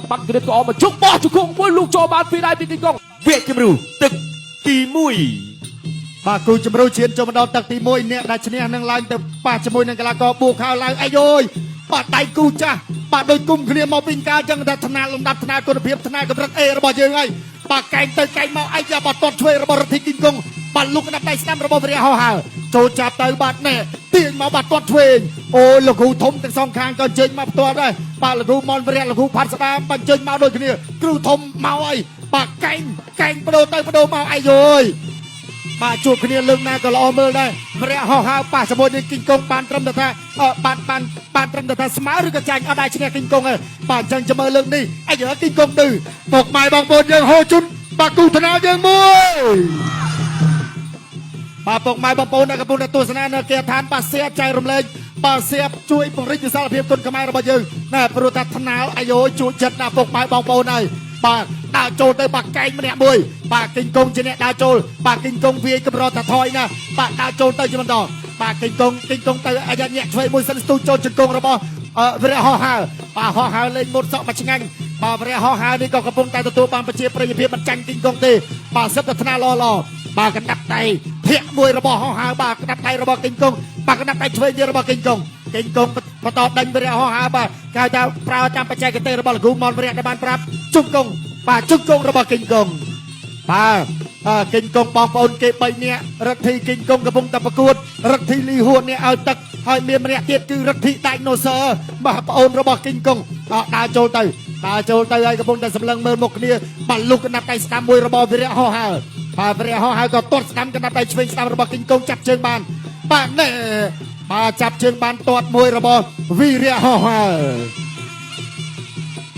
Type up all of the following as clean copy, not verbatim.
បាត់គ្រៀបក្អមមកជុកបោះជង្គង់មួយលូកចូលបានពីដៃពីគីងកុង វគ្គជម្រុះទឹកទី1 បាទគូជំរុះឈានចូលមកដល់ទឹកទី1អ្នកដែលឈ្នះនឹងឡើងទៅប៉ះជាមួយនឹងកីឡាករបួខោឡើងអាយយបាទដៃគូចាស់បាទដូចគុំគ្នាមកវិញកាលចឹងថាថ្នាលលំដាប់ថ្នាលគុណភាពថ្នាលកម្រិត A របស់យើងហើយបាទកែងទៅកែងមកអាយ៉ាបាទទាត់ឆ្វេងរបស់រដ្ឋីគីងកុងបាទលុកកណ្ដាប់ដៃស្ដាំរបស់វរៈហោហើចូលចាប់ទៅបាទណែទាញមកបាទទាត់ឆ្វេងអូយលោកគ្រូធំទាំងសងខាងក៏អញ្ជើញមកផ្ទាល់ដែរបាទលោកគ្រូមនវរៈលោកគ្រូផាត់ស្ដាមបាទអញ្ជើញមកដូចគ្នាគ្រូធំមកហើយបាទកែងកែងបដូរទៅបដូរមកអាយយ បាទជួបគ្នាលើកណាក៏ល្អមើលដែរម្រះហោះហើប៉ះជាមួយនឹងគីងកុងបានត្រឹមតែថាអឺបានបានបានត្រឹមតែថាស្មើឬក៏ចាញ់អត់ដែរឈ្នះគីងកុងទេបាទអញ្ចឹងចាំមើលលើកនេះអាយគីងកុងឌឺពុកម៉ែបងប្អូនយើងហូជុនបាទគូថ្នាលយើងមួយបាទពុកម៉ែបងប្អូនដែលកំពុងតែទស្សនានៅគេឋានបាទសៀបចែករំលែកបាទសៀបជួយពង្រីកវិសាលភាពគុណខ្មែររបស់យើងណែព្រោះថាថ្នាលអាយជួយចិត្តណាស់ពុកម៉ែបងប្អូនហើយបាទដើរចូលទៅបាក់កែងម្នាក់មួយបាទគីងកុងជាអ្នកដើរចូលបាទគីងកុងវាយកម្រថាថយណាបាទដើរចូលទៅជាបន្តបាទគីងកុងគីងកុងទៅអាយ៉ាញាក់ឆ្វេងមួយសិនស្ទូចូលជង្គង់របស់អឺវរៈហោះហើបាទហោះហើលេងមុតសក់មកឆ្ងាញ់បាទវរៈហោះហើនេះក៏កំពុងតែទទួលបានប្រជាប្រិយភាពមិនចាញ់គីងកុងទេបាទសិតតែថ្នាលល្អល្អបាទកណ្ដាប់ដៃធាក់មួយរបស់ហោះហើបាទកណ្ដាប់ដៃរបស់គីងកុងបាទកណ្ដាប់ដៃឆ្វេងទៀតរបស់គីងកុងគីងកុងបន្តដេញវរៈហោះហើបាទគេហៅថាប្រើតាមបច្ចេកទេសរបស់លោកគ្រូមនវរៈដែលបានប្រាប់ជង្គង់បាទជង្គង់របស់គីងកុង បាទអើគិញកងបងប្អូនគេ3នាក់រដ្ឋីគិញកងកំពុងតែប្រកួតរដ្ឋីលីហួននេះឲ្យទឹកហើយមានម្នាក់ទៀតគឺរដ្ឋីដាច់ណូស័របាទប្អូនរបស់គិញកងអើដើរចូលទៅដើរចូលទៅហើយកំពុងតែសម្លឹងមើលមុខគ្នាបាទលុកកណ្ដាប់ដៃស្ដាំមួយរបស់វិរៈហោហើបាទវិរៈហោហើក៏ទាត់ស្ដាំកណ្ដាប់ដៃឆ្វេងស្ដាំរបស់គិញកងចាប់ជើងបានបាទណែបាទចាប់ជើងបានទាត់មួយរបស់វិរៈហោហើ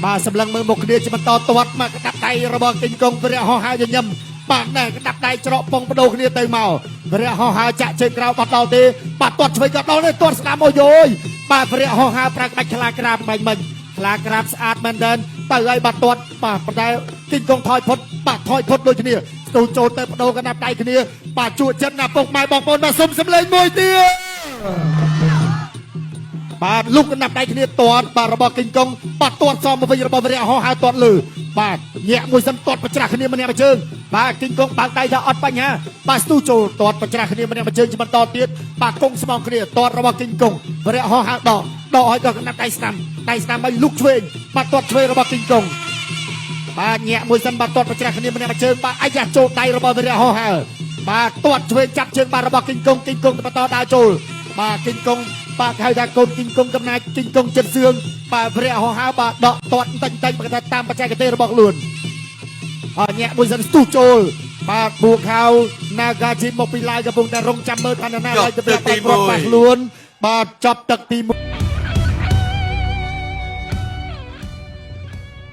បាទសម្លឹងមើលមុខគ្នាជាបន្តទាត់មកក្តាប់ដៃរបស់គិញកងវរៈហោះហើញញឹមបាទណែក្តាប់ដៃច្រកពងបដូរគ្នាទៅមកវរៈហោះហើចាក់ជើងក្រៅបាត់ដល់ទេបាទទាត់ឆ្វេងក៏ដល់ទេទាត់ស្ដាំអូយយបាទវរៈហោះហើប្រើក្បាច់ខ្លាក្រាបបាញ់មិញខ្លាក្រាបស្អាតមែនទែនទៅឲ្យបាទទាត់បាទប៉ុន្តែគិញកងថយផុតបាទថយផុតដូចគ្នាស្ទូចូលទៅបដូរកណ្ដាប់ដៃគ្នាបាទជួចិត្តណាពុកម៉ែបងប្អូនបាទសុំសម្លេងមួយទៀត បាទលុកកណ្ដាប់ដៃគ្នាទាត់បាទរបស់គិញកុងបាទទាត់សមមកវិញរបស់វរៈហោះហើទាត់លើបាទញាក់មួយសិនទាត់ប្រច្រាស់គ្នាម្នាក់មួយជើងបាទគិញកុងបើកដៃថាអត់បញ្ហាបាទស្ទូចូលទាត់ប្រច្រាស់គ្នាម្នាក់មួយជើងជាបន្តទៀតបាទកុងស្មងគ្នាទាត់របស់គិញកុងវរៈហោះហើដកដកឲ្យដល់កណ្ដាប់ដៃស្ដាំដៃស្ដាំឲ្យលុកឆ្វេងបាទទាត់ឆ្វេងរបស់គិញកុងបាទញាក់មួយសិនបាទទាត់ប្រច្រាស់គ្នាម្នាក់មួយជើងបាទអាយ៉ាចូលដៃរបស់វរៈហោះហើបាទទាត់ឆ្វេងចាប់ជើងបាទរបស់គិញកុងគិញកុងបន្តដើរចូលបាទគិញកុង បាទហៅថាកូនគីងកុងកំណាចគីងកុងចិត្តសឿងបាទវរៈហោះហើបាទដកទាត់តិចតិចបើថាតាមបច្ចេកទេសរបស់ខ្លួនហើយញាក់មួយសិនស្ទុះចូលបាទបួខៅណាហ្គាជីមកពីឡាយកំពុងតែរងចាំមើលថានរណាឡើយទៅប្រាប់គ្រាប់បាខ្លួនបាទចប់ទឹកទី1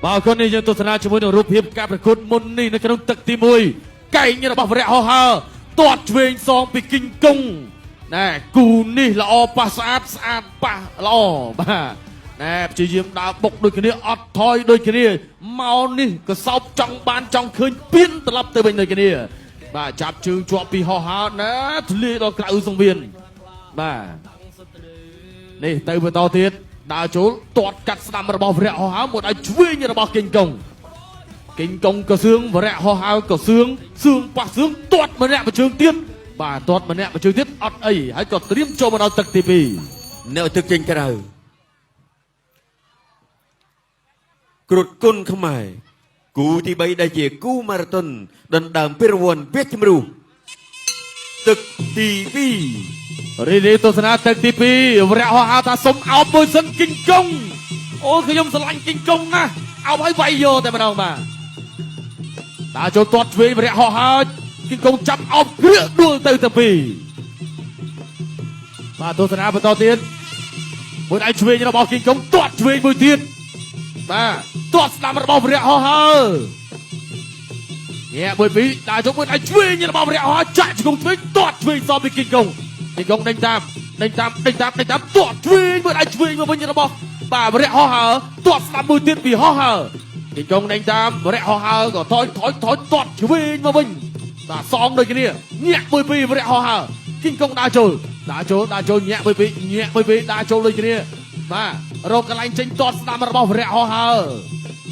បាទអរគុណនេះយើងទស្សនាជាមួយនឹងរូបភាពការប្រកួតមុននេះនៅក្នុងទឹកទី1កែងរបស់វរៈហោះហើទាត់ឆ្វេងសងពីគីងកុងណែគូនេះល្អប៉ះស្អាតស្អាតប៉ះល្អបាទណែព្យាយាមដើរបុកដូចគ្នាអត់ថយដូចគ្នាមកនេះក៏សោបចង់បានចង់ឃើញពៀនត្រឡប់ទៅវិញដូចគ្នាបាទចាប់ជើងជាប់ពីហោះហើណែធ្លាយដល់ក្រៅសង្វៀនបាទ នេះទៅបន្តទៀតដើរចូលទាត់កាត់ស្ដាំរបស់វរៈហោះហើមកឲ្យឆ្វេងរបស់គីងកុងគីងកុងក៏សឿងវរៈហោះហើក៏សឿងសឿងប៉ះសឿងទាត់ម្នាក់មួយជើងទៀតបាទទាត់ម្នាក់មួយជើងទៀតអត់អីហើយក៏ត្រៀមចូលមកដល់ទឹកទី2 នៅទឹកចេញក្រៅគ្រុតគុណខ្មែរគូទី3ដែលជាគូម៉ារ៉ាតុនដណ្ដើមពានរង្វាន់វគ្គជម្រុះទឹកទី2 រីរីទស្សនាទឹកទី2វរៈហោះហើថាសុំអោបមួយសិនគីងកុងអូខ្ញុំស្រឡាញ់គីងកុងណាស់អោបឲ្យវាយយកតែម្ដងបាទដើរចូលទាត់ឆ្វេងវរៈហោះហើគីងកុងចាប់អោបគ្រឿដួលទៅទៅពីរបាទទស្សនាបន្តទៀតមួយដៃឆ្វេងរបស់គីងកុងទាត់ឆ្វេងមួយទៀតបាទទាត់ស្ដាំរបស់វរៈហោះហើញាក់មួយពីរដើរចូលមួយដៃឆ្វេងរបស់វរៈហោះចាក់ជង្គង់ឆ្វេងទាត់ឆ្វេងសមពីគីងកុង គីងកុងដេញតាមដេញតាមដេញតាមដេញតាមទាត់ឆ្វេងមួយដៃឆ្វេងមកវិញរបស់បាទវរៈហោះហើទាត់ស្ដាំមួយទៀតពីហោះហើគីងកុងដេញតាមវរៈហោះហើក៏ថយថយថយទាត់ឆ្វេងមកវិញបាទសងដូចគ្នាញាក់មួយពីរវរៈហោះហើគីងកុងដើរចូលដើរចូលដើរចូលញាក់មួយពីរញាក់មួយពីរដើរចូលដូចគ្នាបាទរកកន្លែងចេញទាត់ស្ដាំរបស់វរៈហោះហើ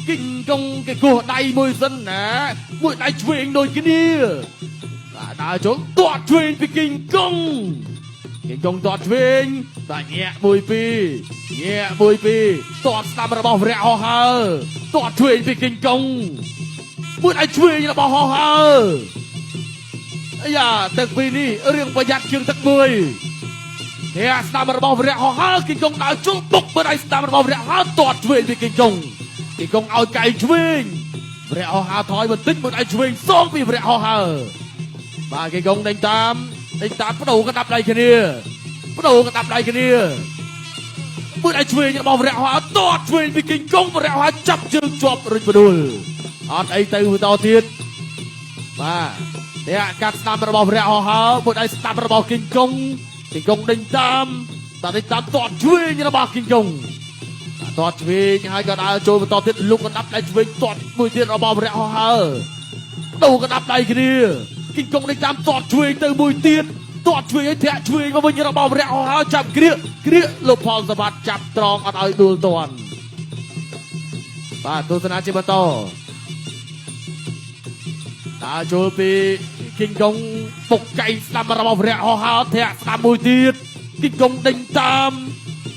គ គីងកុងគេគោះដៃមួយសិនណាមួយដៃឆ្វេងដូចគ្នាបាទដើរចូលទាត់ឆ្វេងពីគីងកុងគីងកុងទាត់ឆ្វេងបាទញាក់មួយពីរញាក់មួយពីរទាត់ស្ដាំរបស់វរៈហោះហើទាត់ឆ្វេងពីគីងកុងមួយដៃឆ្វេងរបស់ហោះហើអាយ៉ាទឹកពីរនេះរឿងប្រយ័ត្នជាងទឹកមួយ ធាក់ស្ដាំរបស់វរៈហោះហើគីងកុងដើរជុលបុកមើលដៃស្ដាំរបស់វរៈហោះទាត់ឆ្វេងពីគីងកុងគីងកុងឲ្យកែងឆ្វេងវរៈហោះហើថយបន្តិចមើលដៃឆ្វេងសងពីវរៈហោះហើបាទគីងកុងដេញតាមដេញតាមបដូរកណ្ដាប់ដៃគ្នាបដូរកណ្ដាប់ដៃគ្នាមើលដៃឆ្វេងរបស់វរៈហោះហើទាត់ឆ្វេងពីគីងកុងវរៈហោះហើចាប់ជើងជាប់រុញបដួលអត់អីទៅបន្តទៀតបាទធាក់កាត់ស្ដាំរបស់វរៈហោះហើមើលដៃស្ដាំរបស់គីងកុង គីងកុងដេញតាមតាដេញតាមទាត់ឆ្វេងរបស់គីងកុងទាត់ឆ្វេងហើយក៏ដើរចូលបន្តទៀតលុកកណ្ដាប់ដៃឆ្វេងទាត់មួយទៀតរបស់វរៈហោះហើដូរកណ្ដាប់ដៃគ្នាគីងកុងដេញតាមទាត់ឆ្វេងទៅមួយទៀតទាត់ឆ្វេងឲ្យធាក់ឆ្វេងមកវិញរបស់វរៈហោះហើចាប់គ្រៀកគ្រៀកលោកផលសវត្តចាប់ត្រង់អត់ឲ្យដួលទាន់បាទទស្សនាជាបន្តដើរចូលពីគីងកុងពុកកៃស្ដាំរបស់វរៈហោះហើធាក់ស្ដាំមួយទៀតគីងកុងដេញតាម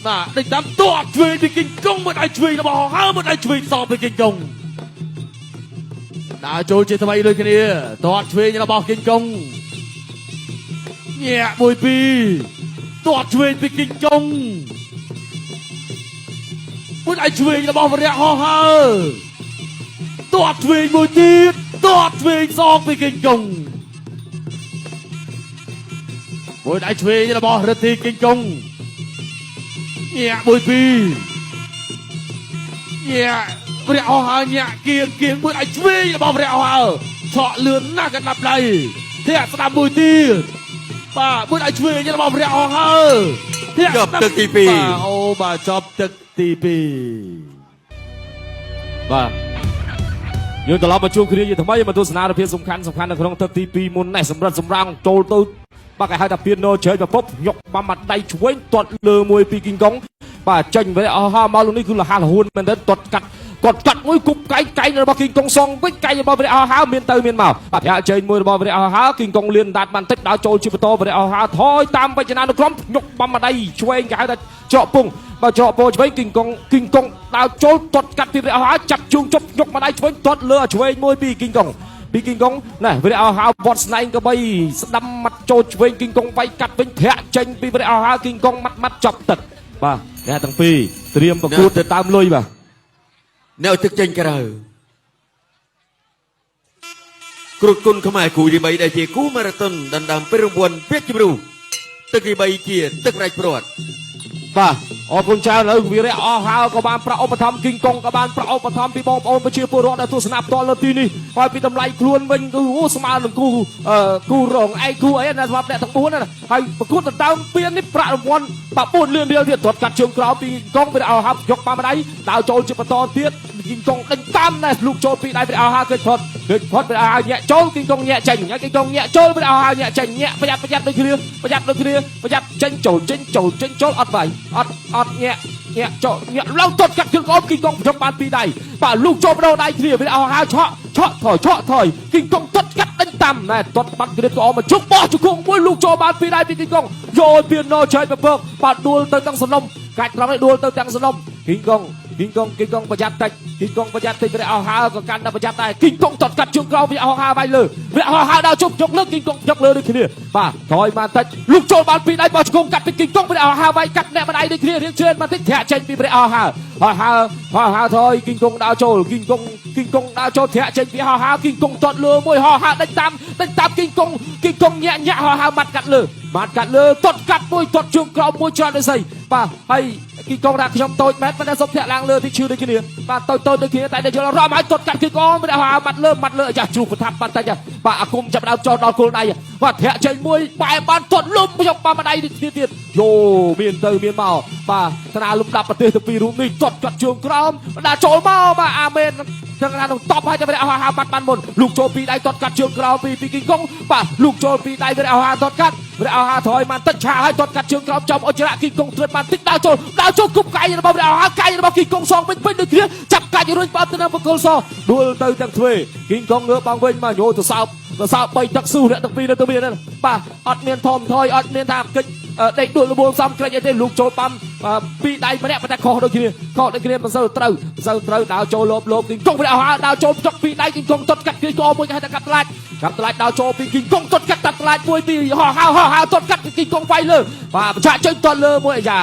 បាទដេញតាមទាត់ឆ្វេងពីគីងកុងមួយដៃឆ្វេងរបស់ហោះហើមួយដៃឆ្វេងសងពីគីងកុងដើរចូលជាថ្មីដូចគ្នាទាត់ឆ្វេងរបស់គីងកុងញាក់មួយពីរទាត់ឆ្វេងពីគីងកុងមួយដៃឆ្វេងរបស់វរៈហោះហើទាត់ឆ្វេងមួយទៀតទាត់ឆ្វេងសងពីគីងកុងមួយដៃឆ្វេងរបស់រិទ្ធីគីងកុងញាក់មួយពីរញាក់វរៈហោះហើញាក់គៀងគៀងមួយដៃឆ្វេងរបស់វរៈហោះហើឆក់លឿនណាស់កណ្ដាប់ដៃធាក់ស្ដាំមួយទៀតបាទមួយដៃឆ្វេងរបស់វរៈហោះហើធាក់ ចប់ទឹកទី2 បាទអូបាទចប់ទឹកទី2 បាទយើងត្រឡប់មកជួបគ្នាជាថ្មីមកទស្សនាភាពសំខាន់សំខាន់នៅក្នុងទឹកទី2មុននេះសម្រិតសម្រាំងចូលទៅបាទគេហៅថាពៀនណូជ្រើប្រពញុកបាំបាត់ដៃឆ្វេងទាត់លើមួយពីគីងកុងបាទចេញវិញអស់ហើយមកលោកនេះគឺលះលហួនមែនទេទាត់កាត់គាត់កាត់មួយគប់កែងកែងរបស់គីងកុងសងវិញកែងរបស់វរៈអស់ហើយមានទៅមានមកបាទប្រាក់ជើញមួយរបស់វរៈអស់ហើយគីងកុងលៀនដាតបានតិចដល់ចូលជាបន្តវរៈអស់ហើយថយតាមវចនានុក្រមញុកបាំបាត់ដៃឆ្វេងគេហៅថាច្រកពងបាទច្រកពោឆ្វេងគីងកុងគីងកុងដើរចូលទាត់កាត់ពីវរៈអស់ហើយចាប់ជើងជប់ញុកម្ដាយឆ្វេងទាត់លើឆ្វេងមួយពីគីងកុងពីគីងកុងណែវរៈអស់ហើយវត្តស្នែងកបីស្ដាំមាត់ចូលឆ្វេងគីងកុងវាយកាត់វិញធាក់ចេញពីវរៈអស់ហើយគីងកុងម៉ាត់ម៉ាត់ចប់ទឹកបាទអ្នកទាំងពីរត្រៀមប្រកួតទៅតាមលុយបាទ អ្នកឲ្យទឹកចេញក្រៅគ្រុឌគុណខ្មែរគូទី3ដែលជាគូម៉ារ៉ាតុនដណ្ដើមពានរង្វាន់វគ្គជម្រុះទឹកទី3ជាទឹកផ្ដាច់ព្រាត់ បាទអរគុណច្រើនហើយវីរៈអស់ហើយក៏បានប្រាក់ឧបត្ថម្ភគីងកុងក៏បានប្រាក់ឧបត្ថម្ភពីបងប្អូនប្រជាពលរដ្ឋដែលទស្សនាផ្ទាល់នៅទីនេះហើយពីតម្លៃខ្លួនវិញគឺអូស្មើនឹងគូអឺគូរងឯងគូអីណាសម្រាប់អ្នកទាំង4ណាហើយប្រកួតដណ្ដើមពាននេះប្រាក់រង្វាន់បាទ4លានរៀលទៀតទាត់កាត់ជើងក្រោមពីគីងកុងវីរៈអស់ហើយយកបានម្ដាយដើរចូលជាបន្តទៀតគីងកុងដេញតាមណែលូកចូលពីដៃវីរៈអស់ហើយគេផុតគេផុតវីរៈអស់ហើយញាក់ចូលគីងកុងញាក់ចេញគីងកុងញាក់ចូលវីរៈអស់ហើយញាក់ចេញញាក់ប្រយ័ត្នប្រយ័ត្នដូចគ្នាប្រយ័ត្នដូចគ្នាប្រយ័ត្នចេញចូលចេញចូលចេញចូលអត់បាយអត់អត់ញាក់ញាក់ចូលញាក់ឡើងទាត់កាត់ជើងក្រោមគីងកុងប្រជុំបានពីរដៃបាទលូកចូលបដោដៃគ្នាវីរៈអស់ហើយឆក់ឆក់ថយឆក់ថយគីងកុងទាត់កាត់ដេញតាមណែទាត់បាត់គ្រៀបក្អមមកជុកបោះជង្គង់មួយលូកចូលបានពីរដៃពីគីងកុងយកឲ្យពៀនណូឆែកពពកបាទដួលទៅទាំងសំណុំកាច់ត្រង់នេះដួលទៅទាំងសំណុំគីងកុងគីងកុងគីងកុងប្រយ័ត្នតិចគីងកុងប្រយ័ត្នតិចវីរៈអស់ហើយក៏កាន់តែប្រយ័ត្នដែរគីងកុងទាត់កាត់ជើងក្រោមវីរៈអស់ហើយបាយលើវីរៈអស់ហើយដល់ជុកជុកលើគីងកុងជុកលើដូចគ្នាបាទថយមកតិចលូកចូលបានពីរដៃបោះជង្គង់កាត់ពីគីងកុងវីរៈអស់ហើយបាយកាត់អ្នកម្ដាយដូចគ្នារៀងជ្រឿនមកតិចធាក់ចេញពីវីរៈអស់ហើយហើយហើយហើយថយគីងកុងដើរចូលគីងកុងគីងកុងដើរចូលធាក់ចេញពីហោះហើគីងកុងទាត់លើមួយហោះហើដេញតាមដេញតាមគីងកុងគីងកុងញាក់ញាក់ហោះហើម៉ាត់កាត់លើម៉ាត់កាត់លើទាត់កាត់មួយទាត់ជើងក្រោមមួយច្រើនដូចស្អីបាទហើយគីងកុងដាក់ខ្ញុំតូចមែនប៉ុន្តែសុំធាក់ឡើងលើទីឈឺដូចគ្នាបាទតូចតូចដូចគ្នាតែได้យល់រំឲ្យទាត់កាត់គីងកុងមិនហោះហើម៉ាត់លើម៉ាត់លើចាស់ជ្រុះប្រថាប់បាត់តិចបាទអាគុំចាប់ដើមចោលដល់គល់ដៃបាទធាក់ចេញមួយបែបានទាត់លុំខ្ញុំបានម្ដាយនេះគ្នាទៀតយោមានទៅមានមកបាទថ្នាលំដាប់ប្រទេសទាំងពីររូបនេះទាត់កាត់ជើងក្រោមដាក់ចូលមកបាទអាមេនទាំងណានោះតបឲ្យតែអស់ហាបាត់បានមុនលោកចូលពីដៃទាត់កាត់ជើងក្រោមពីពីគីងកុងបាទលោកចូលពីដៃវាអស់ហាទាត់កាត់ វរៈអហាថយបានតិចឆាឲ្យទាត់កាត់ជើងក្រោមចំអុចរៈគីកុងត្រិតបានតិចដើរចូលដើរចូលគប់កាយរបស់វរៈអហាកាយរបស់គីកុងសងវិញពេញដូចគ្នាចាប់កាច់រុញផ្អើទៅនឹងបង្គោលសដួលទៅទាំងទ្វេគីកុងងើបបងវិញមកញោទៅសោបទៅសោបបីទឹកស៊ូអ្នកទាំងពីរនៅទៅមានបាទអត់មានធំថយអត់មានថាកិច្ចដេកដួលលបួលសំក្រិចអីទេលោកចូលប៉ាំពីរដៃម្នាក់ប៉ុន្តែខុសដូចគ្នាខុសដូចគ្នាមិនសូវត្រូវមិនសូវត្រូវដើរចូលលោបលោបគីកុងវរៈអហាដើរចូលចុកពីរដៃគីកុងទាត់កាត់គីកមួយគេហៅថាកាត់ផ្លាច់កាត់ផ្លាច់ដើរចូលពីគីកុងទាត់កាត់តាត់ផ្លាច់មួយពីហោហៅហោហៅទាត់កាត់គីកុងវាយលើបាទបច្ចាចេញទាត់លើមួយអាយ៉ា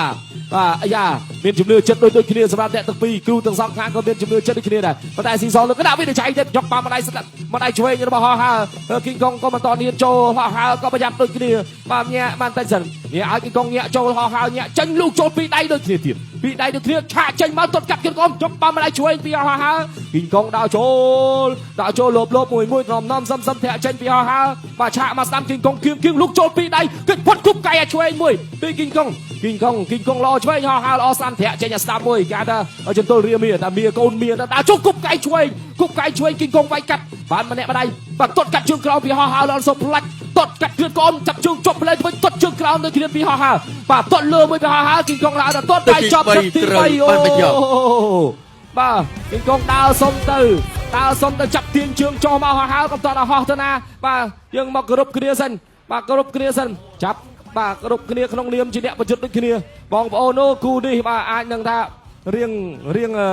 បាទអាយ៉ាមានជំនឿចិត្តដូចដូចគ្នាសម្រាប់អ្នកទាំងពីរគ្រូទាំងសងខាងក៏មានជំនឿចិត្តដូចគ្នាដែរប៉ុន្តែស៊ីសងលើកដាក់វិនិច្ឆ័យទៀតយកប៉ាម្ដាយស្ដាប់ម្ដាយឆ្វេងរបស់ហោហៅគីកុងក៏មិនតនហ៊ានចូលហោហៅក៏ប្រយ័ត្នដូចគ្នាបាទញាក់បានតែសិនញាក់ឲ្យគីកុងញាក់ចូលហោហៅញាក់ចេញលូកចូលពីដៃដូចគ្នាទៀតពីដៃដូចគ្នាឆាកចេញមកទាត់កាត់គីកុងយកប៉ាម្ដាយឆ្វេងពីហោហៅគីកុងដើរចូលដើរចូលលោបលោបមួយមួយនំនំសឹមសឹមធាក់ចេញពីហោហៅបាទឆាកមកស្ដាំគីកុងគៀងគៀងលូកចូលពីដៃគិតផុតគប់កាយឲ្យឆ្វេងមួយពីគីកុងគីកុងគីកុងល្អឆ្វេងហោហៅល្អស្ដាំធាក់ចេញឲ្យស្ដាំមួយគេថាចន្ទល់រាមាតែមាកូនមាដើរចូលគប់កាយឆ្វេងគប់កាយឆ្វេងគីកុងវាយកាត់បានម្នាក់ម្ដាយបាទទាត់កាត់ជើងក្រោមពីហោហៅល្អសូផ្លាច់ទាត់កាត់គ្រឿនកូនចាប់ជើងជាប់ផ្លែវិញទាត់ជើងក្រោមដូចគ្នាពីហោហៅបាទទាត់លើមួយពីហោហៅគីកុងឡើងដល់ទាត់ដៃជាប់ទឹកទី3អូបាទគីកុងដើរសុំទៅដើរសុំទៅចាប់ទាញជើងចុះមកហោហៅកុំទាត់ឲ្យហោះទៅណាបាទយើងមកគោរពគ្នាសិនបាទគោរពគ្នាសិនចាប់បាទគោរពគ្នាក្នុងនាមជាអ្នកប្រយុទ្ធដូចគ្នាបងប្អូនអូគូនេះបាទអាចនឹងថារៀងរៀងអឺ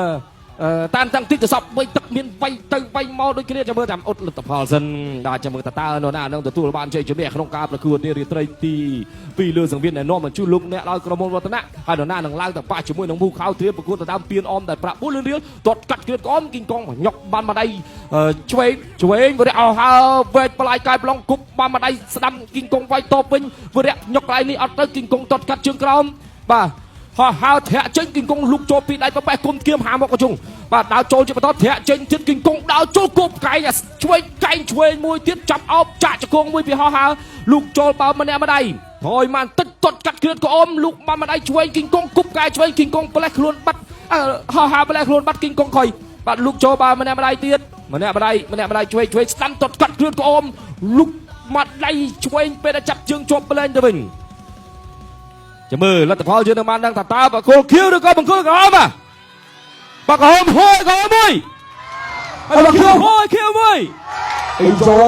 តាមតាំងតិចទៅសពបីទឹកមានបីទៅបីមកដូចគ្នាចាំមើលតាមអ៊ុតលទ្ធផលសិនបាទចាំមើលតើតើនរណានឹងទទួលបានជ័យជំនះក្នុងការប្រកួតនេះរាត្រីទី2លើសង្វៀនដែលនាំបញ្ជូនលោកអ្នកដោយក្រុមហ៊ុនវឌ្ឍនៈហើយនរណានឹងឡើងទៅប៉ះជាមួយនឹងមូខៅត្រៀមប្រកួតទៅតាមពៀនអមដែលប្រាក់4លានរៀលទាត់កាត់គ្រឿនក្អមគីងកងញុកបានម្ដាយឆ្វេងឆ្វេងវរៈអោហើវែកប្លាយកាយប្លង់គប់បានម្ដាយស្ដាំគីងកងវាយតបវិញវរៈញុកកន្លែងនេះអត់ទៅគីងកងទាត់កាត់ជើងក្រោមបាទហោះហៅធាក់ចេញគីងកងលុកចូលពីដៃបបេះគុំគៀមហាមកកជុងបាទដើរចូលជាបន្តធាក់ចេញទៀតគីងកងដើរចូលគប់កែងឆ្វេងកែងឆ្វេងមួយទៀតចាប់អោបចាក់ជង្គង់មួយពីហោះហៅលុកចូលបើម្នាក់ម្ដាយថយបានតិចទាត់កាត់គ្រឿនក្អមលុកបានម្ដាយឆ្វេងគីងកងគប់កែឆ្វេងគីងកងផ្លេះខ្លួនបាត់ហោះហៅផ្លេះខ្លួនបាត់គីងកងខុយបាទលុកចូលបើម្នាក់ម្ដាយទៀតម្នាក់ម្ដាយម្នាក់ម្ដាយឆ្វេងឆ្វេងស្ដាំទាត់កាត់គ្រឿនក្អមលុកម្ដាយឆ្វេងពេលដែលចាប់ជើងជាប់ផ្លែងទៅវិញចាំមើលលទ្ធផលយើងនឹងបានដឹងថាតើបង្គោលខៀវឬក៏បង្គោលក្រហមបាទបាទក្រហមហួយក្រហមមួយហើយបាទខៀវហួយខៀវមួយអីចូ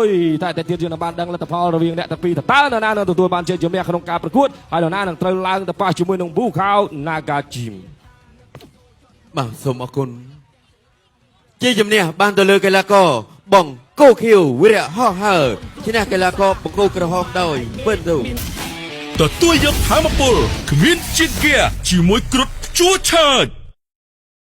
លតែតែទៀតយើងនឹងបានដឹងលទ្ធផលរវាងអ្នកទាំងពីរថាតើនរណានឹងទទួលបានជ័យជំនះក្នុងការប្រកួតហើយនរណានឹងត្រូវឡើងទៅប៉ះជាមួយនឹងប៊ូខៅណាហ្គាជីម បាទសូមអរគុណជាជំនះបានទៅលើកីឡាករបងកូខៀវវីរៈហោះហើរឈ្នះកីឡាករបង្គោលក្រហមដោយពិនទូ ទទួលយកធម៌ពលគ្មានជាតិហ្គាជាមួយគ្រុឌជួឆើច។